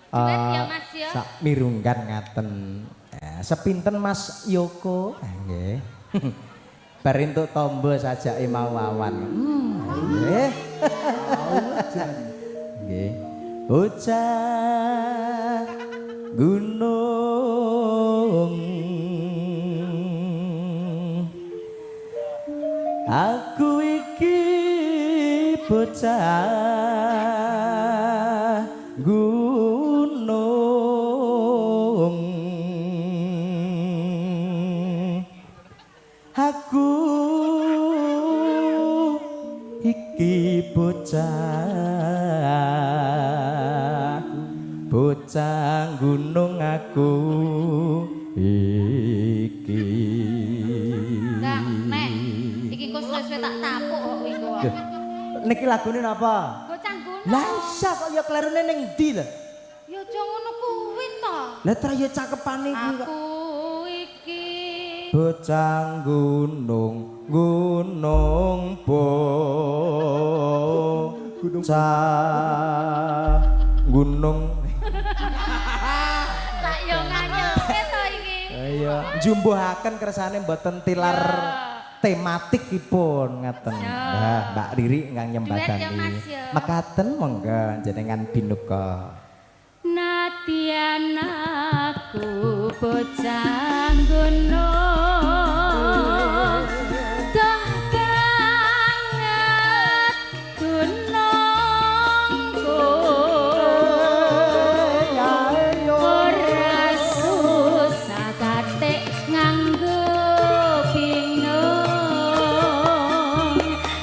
Duet ya, Mas, ya. Sak mirunggan ngaten. Sepinten Mas Yoko? Ah, nggih. Bar entuk tombo sajake mau awan. Nggih. Nggih. Bocah gunung, aku iki bocah gunung, aku iki bocah bocah gunung aku iki. Lah, nek iki kok suwe-suwe tak tapuk kok iku. Niki lagune napa? Bocah gunung. Lah iya kok ya klerune ning ndi lho? Ya aja ngono kuwi to. Lah tra ya cakepane kuwi kok. Aku iki Bocah gunung, gunung bocah gunung. Tak yo nganyelke to iki. Iya, njumbuhaken kersane mboten tilar tematikipun ngaten. Nah, Mbak Riri ingkang nyembadani. Duet ya, Mas, ya. Mekaten monggo jenengan binuka. Nadyan aku bocah gunung, doh banget gunungku, ora susah katik nganggo bingung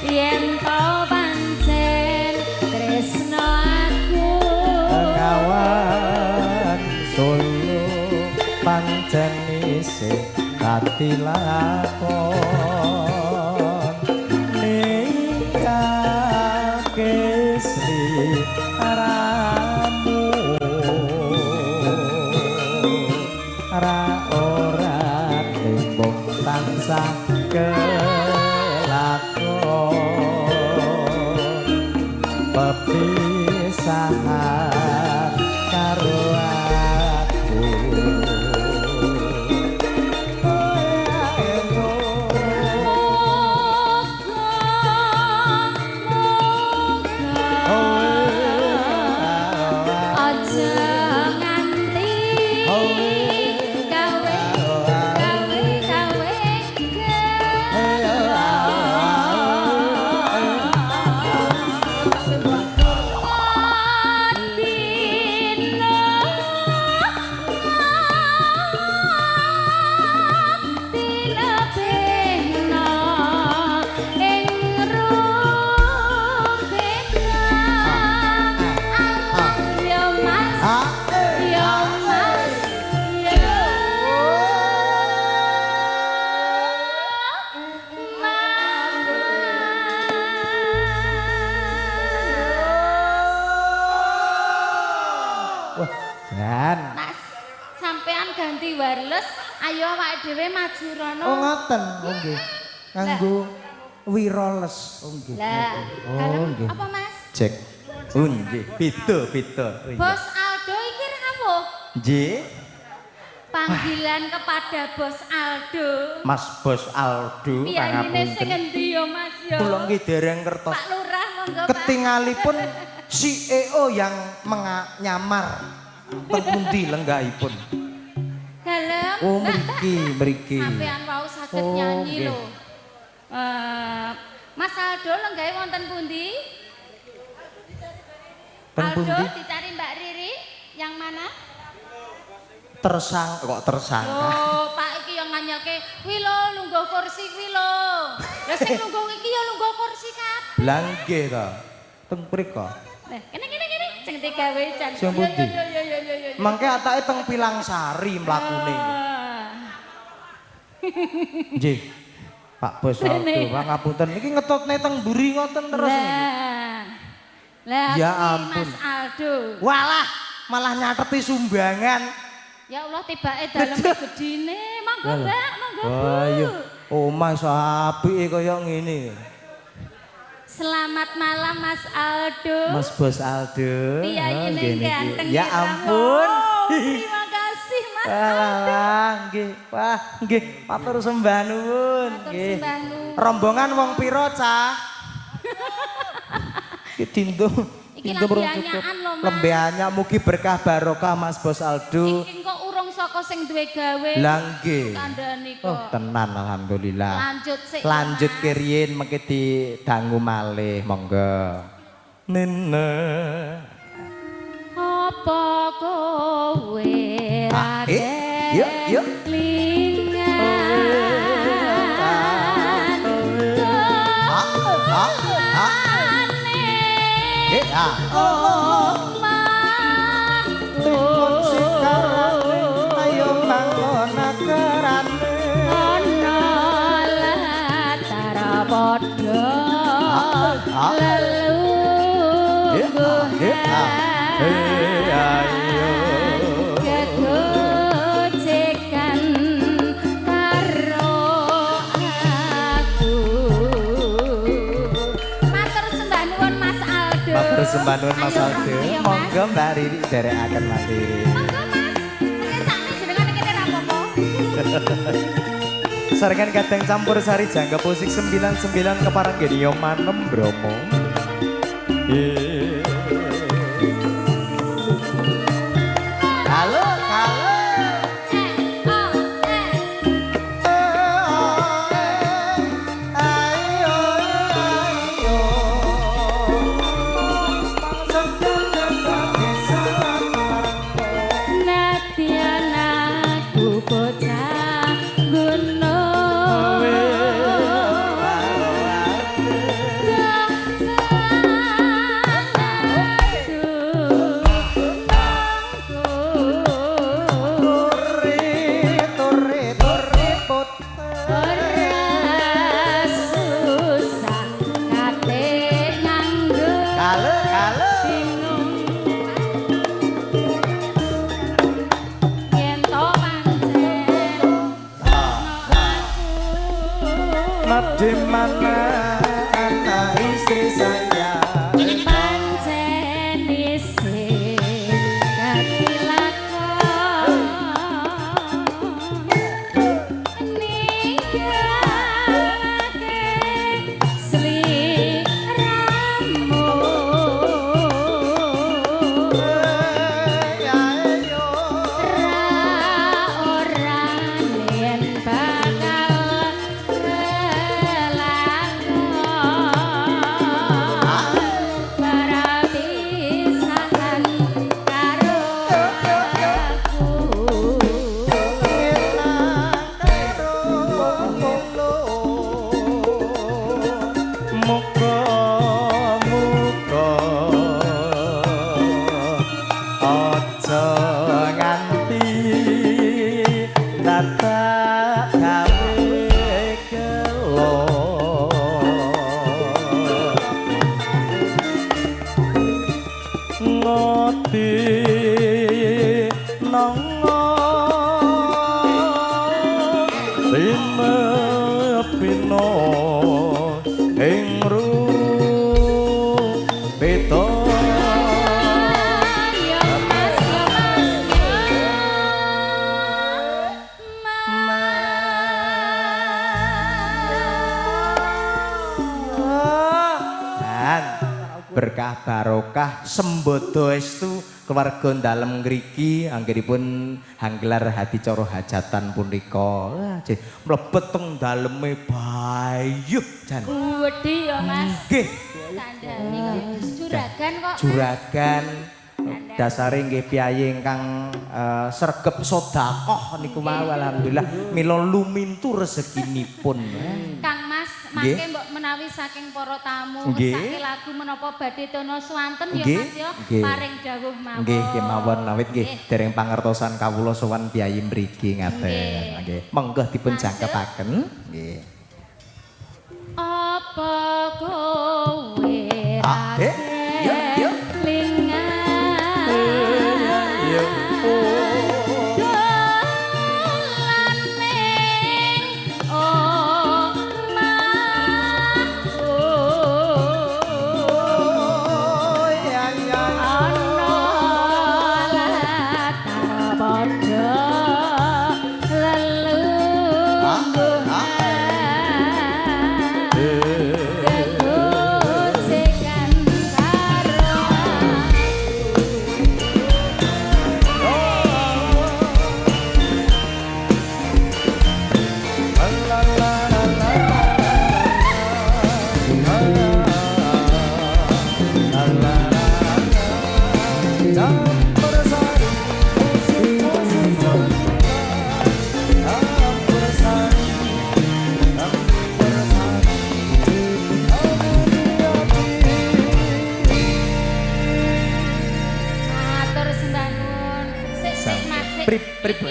yen to pancen tresno aku. Bengawan Solo pancen isih dadi lakon ninggalke sliramu ra ora tembung tansah kelakon pepisahan karo aku. Muga muga aja nganti gawe gawe gawe gelo. Dina dilebihna ing rubena. Ya Mas, ya Mas, ya Mas. Wah, jan. Mas, sampean ganti wireless, ayo awake dhewe maju rono. Oh ngoten, oh nggih. Nganggo wireless, oh nggih. Lah, Oh dalem nggih. apa Mas? Cek. Oh nggih, beda beda. Oh, iya. Bos Aldo iki rawuh. Nggih. Panggilan kepada Bos Aldo. Mas Bos Aldo Piyayine sing pangapunten. endi ya Mas ya? Kula nggih dereng ngertos. Pak Lurah monggo Pak. Ketingalipun CEO yang nyamar teng pundi lenggahipun? Dalem. Oh Mbak, Mbak. mriki, mriki. Sampean wau saged Oh, nyanyi nggih. lho. Mas Aldo lenggahe wonten pundi? Teng Aldo pundi? dicari Mbak Riri yang mana? Tersang kok tersangka. Loh, Pak iki yang nganyelke, kuwi lho lungguh kursi kuwi lho. Lah sing lungguh iki ya lungguh kursi kabeh. Lah nggih to. Teng mriko. Lah, kene kene kene sing digawe jan. Sing pundi? Yo yo yo yo yo. Mangke atake teng Pilangsari mlakune. Ah. Nggih. Pak Bos Aldo, pangapunten niki ngetutne teng mburi ngoten terus niki. Lah. Lah, Ya kuwi ampun. Mas Aldo. Walah, malah nyateti sumbangan. Ya Allah tibake daleme gedine. Monggo, Mbak, monggo, Bu. Wah, iya. Omah iso apike kaya ngene. Selamat malam, Mas Aldo. Mas Bos Aldo. Iya, Oh, ini nggih niki. ganteng. Ya kira. ampun. Wow, terima kasih, Mas Aldo. Alah, nggih. Wah, nggih, matur sembah nuwun. Matur Nggih. sembah nuwun. Rombongan wong pira, Cah? Iki dintu. Iki Dintu lambe urung cukup. anyaan lho, Mas. Lembe anyak, mugi berkah barokah, Mas Bos Aldo. Iki kok urung saka sing duwe gawe. Lah nggih. Kandhani kok. Oh, tenan, alhamdulillah. Lanjut sik. Lanjut Mas. ke riyin, mengke didangu malih, monggo. Nene. Apa kowe Ah, ra eh, yuk, yuk. kelingan? Ah, ah, ah. Eh, ah. Omahku Ayo bangun akerane. ana latar padha Ah. Eh, ah, eh, ah. Eh, ayo. Gegojekan karo aku. Matur sembah nuwun, Mas Aldo. Matur sembah nuwun, Mas Ayo, Aldo. ayo, Mas. Monggo, Mbak Riri, derekaken Mas Riri. Monggo, Mas. Sing jenengan kene ra apa-apa. Sarengan kadang campur sari jangka musik 99 kepareng geni yo manem Bromo. Eh. Halo, halo. Eh, oh, eh. Ayo, ayo. Nadyan aku bocah gunung. Tore, tore, tore Ora susah kate nganggo Halo, halo. Bingung yen to pancen aku. Di mana anak istri saya? Pancen isih dadi lakon ninggalake sliramu. Ya ayo. Ra ora yen bakal kelakon parapisahan karo aku. Muga muga aja nganti dadak gawe gelo. Ngoti nongo Pino ing rupita. Ya Mas, ya Mas, ya Mas. Dan berkah barokah sembodo estu keluarga dalem ngriki anggenipun hanggelar hadicara hajatan punika. Wah, mlebet teng daleme bayuh jan. Wedi ya, Mas. Nggih. Kandhane kok juragan kok, Mas. Juragan dasare nggih piyayi ingkang sregep sedekah niku mau, alhamdulillah mila lumintu rezekinipun. Kang Mas, Nggih. mangke mbok menawi saking para tamu ngersake lagu menapa badhe tono swanten ya, Nggih. Mas, ya, Nggih. paring dawuh mawon. Nggih kemawon awit nggih dereng pangertosan kawula sowan piyayi mriki ngaten. Nggih. Nggih. Monggo dipun Lanjut. jangkepaken. Nggih. Apa kowe Ah, eh, yuk, yuk.